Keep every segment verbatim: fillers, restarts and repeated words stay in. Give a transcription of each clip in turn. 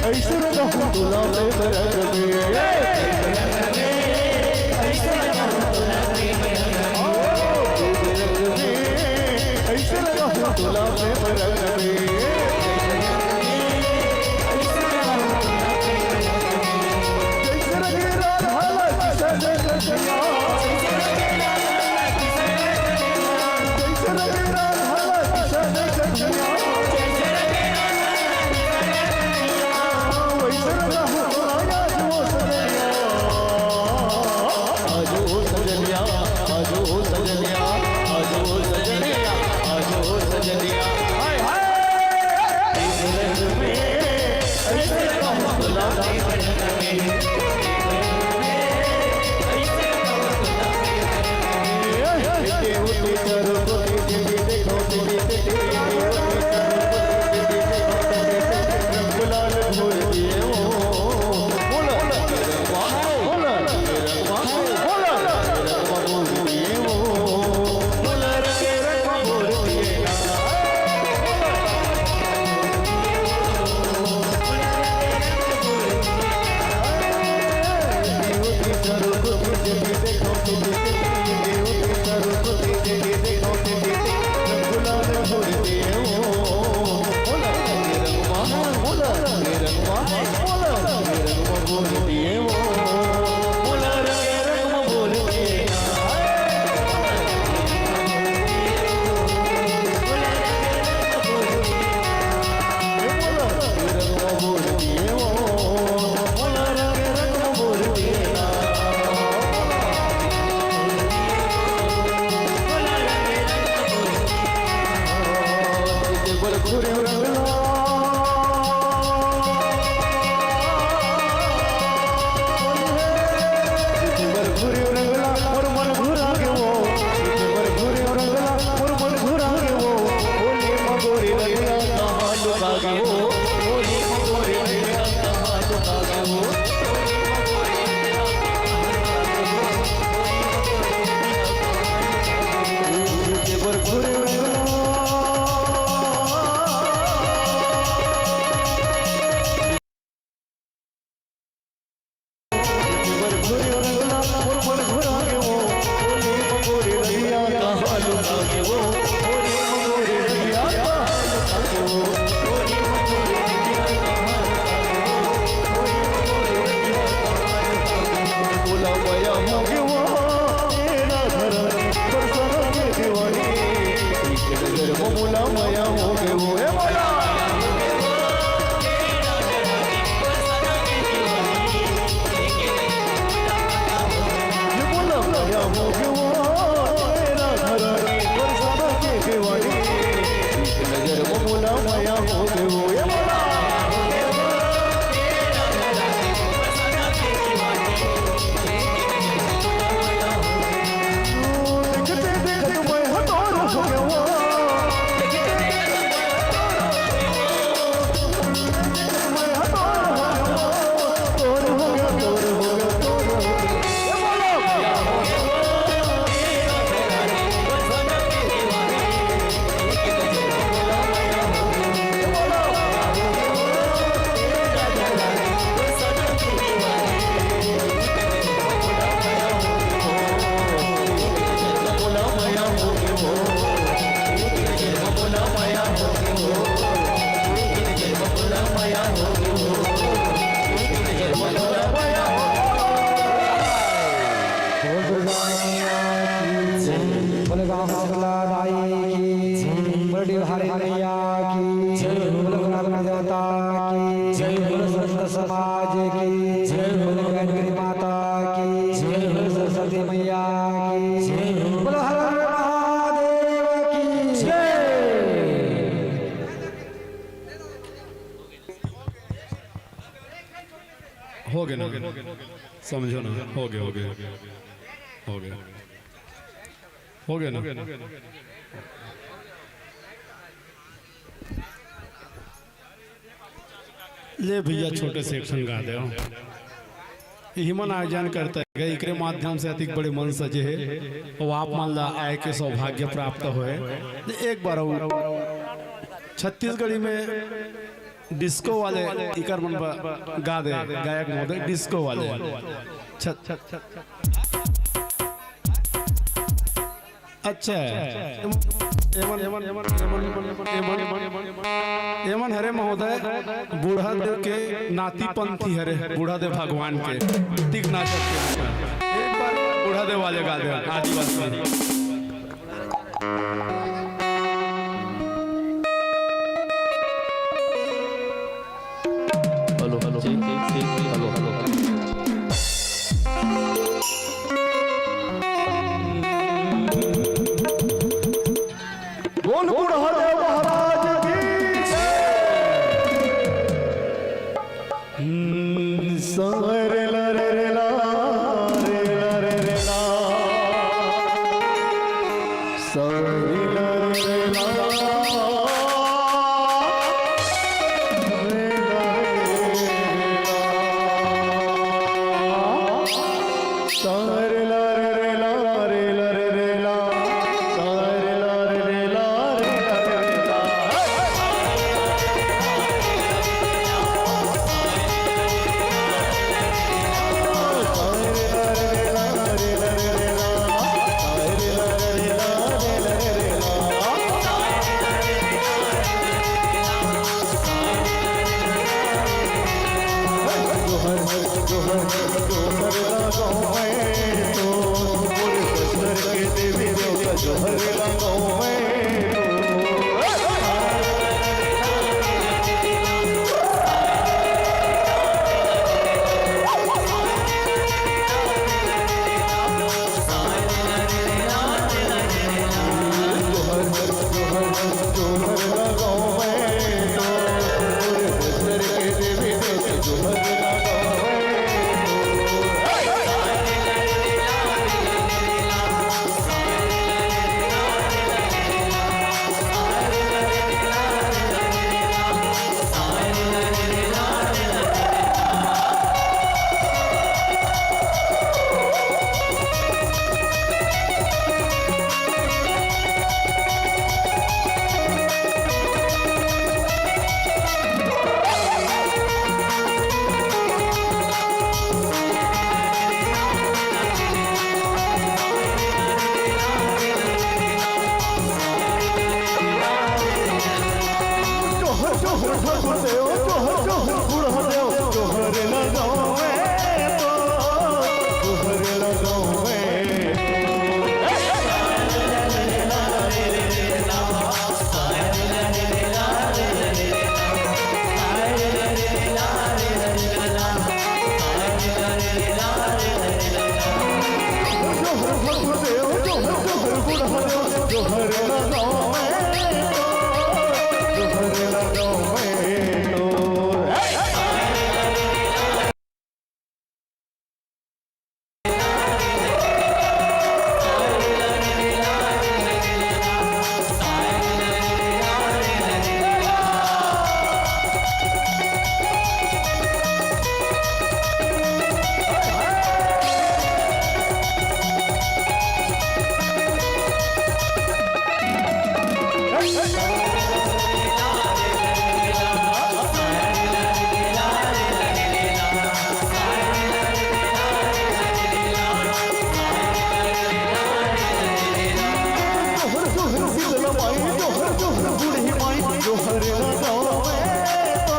ऐसे रंग हूँ गुलाब में रंग में। ऐसे रंग हूँ गुलाब में रंग में। जैसे रंग राधा किशन कन्हैया। जैसे रंग राधा किशन कन्हैया। बोले गाँव सकला दाई की, बोले डिहवारी मैया की, बोले गुलाब देवता की, बोले संत समाज की, बोले गायत्री माता की, बोले सरस्वती मैया की, बोले हर हर महादेव की जय। हो गए ना, समझो ना, हो गए, हो गए, हो गए। हो गया ना? ले भैया, छोटे से एक ठन गा दे। इही मन आयोजन करता है, एकरे माध्यम से अतिक बड़े मन सजे है, और आप मन ला आए के सौभाग्य प्राप्त होए। एक बार और छत्तीसगढ़ी में डिस्को वाले इकर मन ब-, गा दे, गायक महोदय, डिस्को वाले। छ-, छ-, छ-, छ-, अच्छा, एमन, एमन, एमन हरे महोदय, बूढ़ा देव के नाती पंथी हरे, बूढ़ा देव भगवान के, तीक नाचत के। एक बार बूढ़ा देव वाले गा दे, आदिवासी। Hello, hello, check, check, check, hello, hello, hello. बोल बूढ़ा देव महाराज की जय। हम्म, सारे ला रे रे ला, रे ला रे रे ला। सारे ला रे रे ला। रे ला रे रे ला। सारे ला रे रे ला, रे ला रे रे ला। सारे ला रे रे ला, रे ला रे रे ला। जोहर, जोहर, जोहर लगाओ मैं तो, पूरे बस्तर के देवी देवता जोहर लगाओ मैं तो। जोहर, जोहर, जोहर लगाओ मैं तो, पूरे बस्तर के देवी देवता जोहर लगाओ मैं तो। जोहर जोहर शीतला माई, जोहर जोहर बूढ़ी माई, जोहर लगावे तो,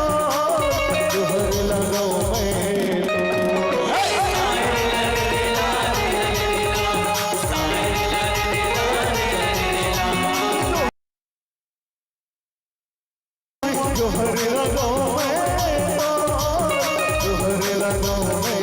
जोहर लगावे तो। जोहर लगावे तो, जोहर लगावे।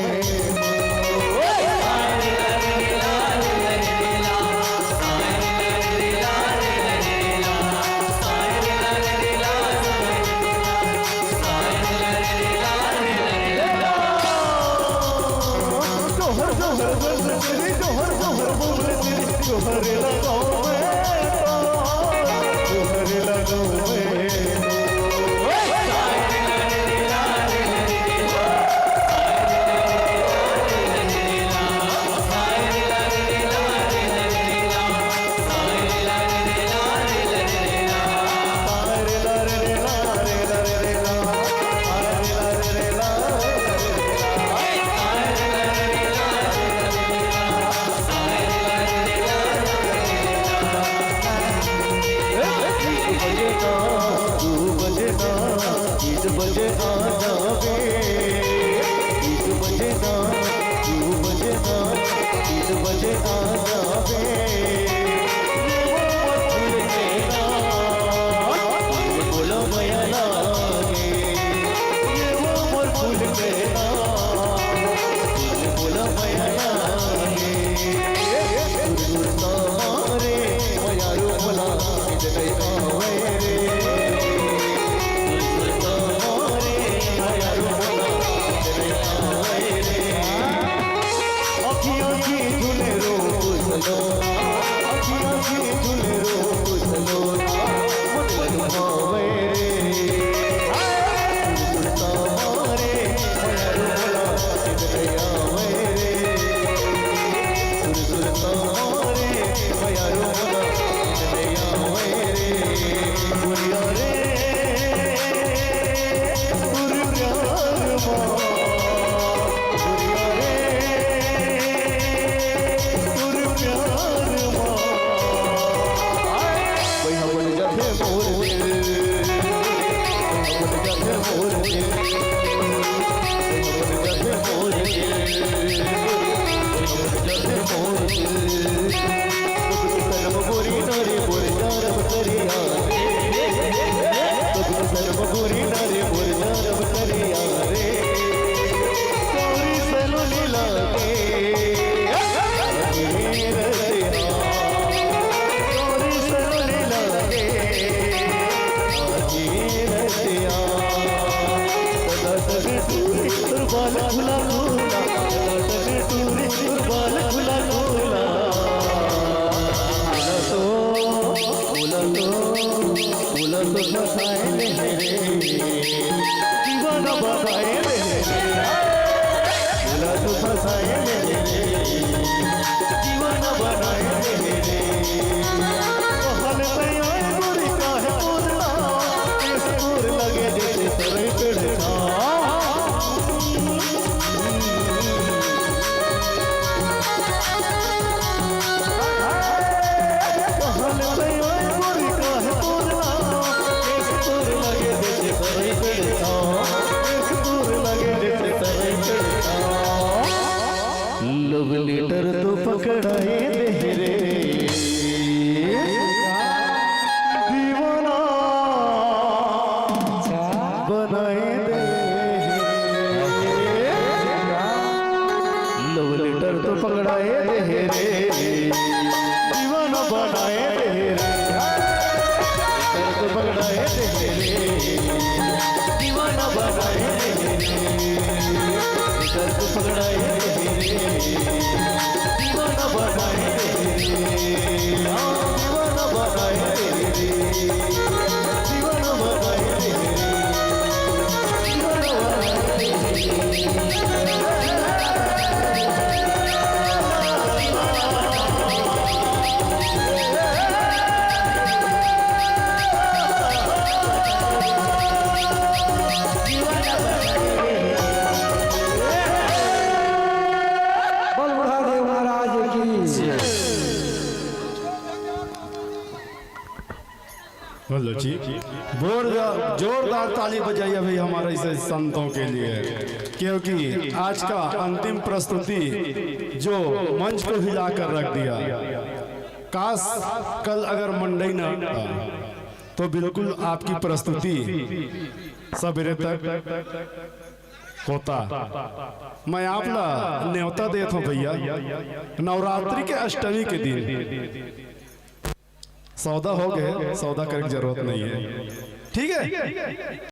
जोहर जोहर बोल तेरी, जोहर जोहर बोल तेरी, जोहर लगावे तो, जोहर लगावे। बजे ना, दू बजे ना, तीन बजे आ जावे। एक बजे ना, दू बजे ना, तीन बजे आ जावे। ये वो मोर फूल के ना, बोलो मया लागे। ये वो मोर फूल के ना, बोलो मया लागे। सुरता मारे, मयारू बोला, इधर आवे रे। सुरता मारे, मयारू बोला, इधर आवे रे। अखियाँ की झूले रो कुसलो, अखियाँ की झूले रो कुसलो, मुझे भावे रे। सुरता मारे, मयारू बोला, इधर आवे रे। सुरता मारे, मयारू बोला, इधर आवे रे। गुड़िया रे, गुरु प्यार मा, गुड़िया रे, गुरु प्यार मा। भैया बन जाते मोर दिल, भैया बन जाते मोर दिल, भैया बन जाते मोर दिल, भैया बन जाते मोर दिल। तन म गोरी नारी मोर जानम करिया रे। तन म गोरी नारी मोर जानम करिया रे। गौरी सलोनी लागे। गौरी सलोनी लागे। सदा सदा टूरी तोर बाल खुला खुला, सदा सदा टूरी तोर बाल खुला खुला। बोला तो, बोला तो, बोला तो फसाए ले रे, दीवाना बनाए ले रे। बोला तो फसाए ले रे, दीवाना बनाए ले रे। कहल पे आए गोरी काहे बोलना, इस दूर लगे जैसे सरे पे ढका। कहल पे आए गोरी काहे बोलना, इस दूर हेलो जी, जोरदार, जोरदार ताली बजाइए भाई हमारे ऐसे संतों के लिए, क्योंकि आज का अंतिम प्रस्तुति जो मंच को हिला कर रख दिया, काश कल अगर मंडई ना होता तो बिल्कुल आपकी प्रस्तुति सवेरे तक होता। मैं आप ला न्योता देत हूँ भैया, नवरात्रि के अष्टमी के दिन सौदा हो गए, सौदा करे के जरूरत नहीं है, ठीक है?